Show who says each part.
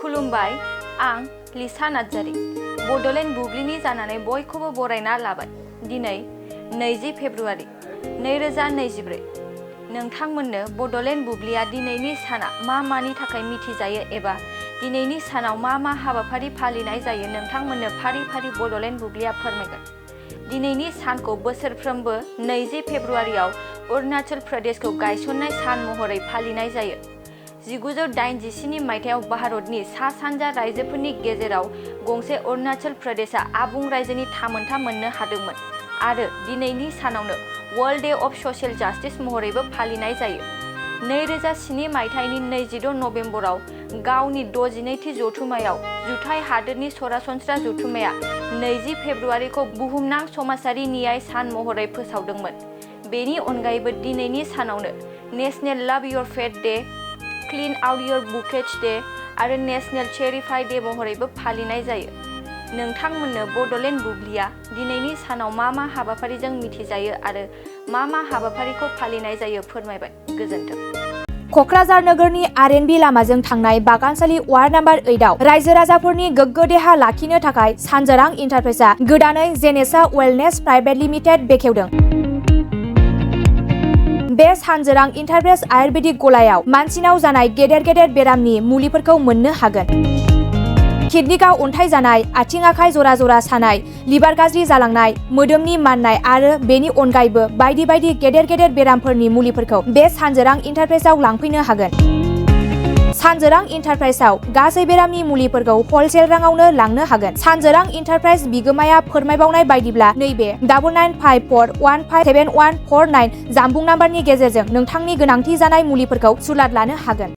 Speaker 1: खुलुमबाय, आं लिसा नार्जारी। बड'लेण्ड बुब्लिनि जानानै बयखौबो बरायना लाबाय। दिनै 20 फेब्रुआरि 2024। नोंथांमोननो बड'लेण्ड बुब्लिया दिनैनि साना मा मानि थाखाय मिथिजायो एबा दिनैनि सानाव मा मा हाबाफारि फालिनाय जायो नोंथांमोननो फारि फारि बड'लेण्ड बुब्लिया फोरमायगोन। दिनैनि सानखौ बोसोरफ्रोमबो 20 फेब्रुआरियाव अरुणाचल प्रदेशखौ गायसननाय सान महरै फालिनाय जायो। 1987 मायथाइयाव भारतनि सा-सानजा रायजोफोरनि गेजेराव गंसे अरुणाचल प्रदेशआ आबुं रायजोनि थामोनथा मोननो हादोंमोन आरो दिनैनि सानावनो world day of social justice महरैबो फालिनाय जायो। 2007 मायथाइनि 22 नबेम्बराव गावनि 62थि जथुम्मायाव जुथाइ हादोरनि सरासनस्रा जथुम्माया 20 फेब्रुआरिखौ बुहुमनां समाजारि न्याय सान महरै फोसावदोंमोन। बेनि अनगायैबो दिनैनि सानावनो नेशनेल लाभ योर पेट day, clean out your bouquets day आरो नेशनेल चेरिफाइ डे महरैबो फालिनाय जायो। नोंथांमोननो बड'लेण्ड बुब्लिया दिनैनि सानाव मा मा हाबाफारिजों मिथिजायो आरो मा मा हाबाफारिखौ फालिनाय जायो फोरमायबाय। गोजोन्थों।
Speaker 2: क'क्राझार नोगोरनि आर.एन.बी. लामाजों थांनाय बागानसालि वार्ड नाम्बार 8आव रायजो राजाफोरनि गोग्गो देहा लाखिनो थाखाय सानजोरां इन्टारप्राइजआ गोदानै जेनेसा वेलनेस प्राइभेट लिमिटेड बेखेवदों। बे सानजोरां इन्टारप्राइज आयुर्वेदिक गलायाव मानसिनाव जानाय गेदेर गेदेर बेरामनि मुलिफोरखौ मोननो हागोन। किडनिकआव अन्थाइ जानाय, आथिं आखाइ जरा जरा सानाय, लिभार गाज्रि जालांनाय, मोदोमनि माननाय आरो बेनि अनगायैबो बायदि बायदि गेदेर गेदेर बेरामफोरनि मुलिफोरखौ बे सानजोरां इन्टारप्राइजआव लांफैनो हागोन। सानजोरां इन्टारप्राइजआव गासै बेरामनि मुलिफोरखौ हलसेल राङावनो लांनो हागोन। सानजोरां इन्टारप्राइज बिगोमाया फोरमायबावनाय बायदिब्ला नैबे 9954157149 जानबुं नाम्बारनि गेजेरजों नोंथांनि गोनांथि जानाय मुलिफोरखौ सुलाद लानो हागोन।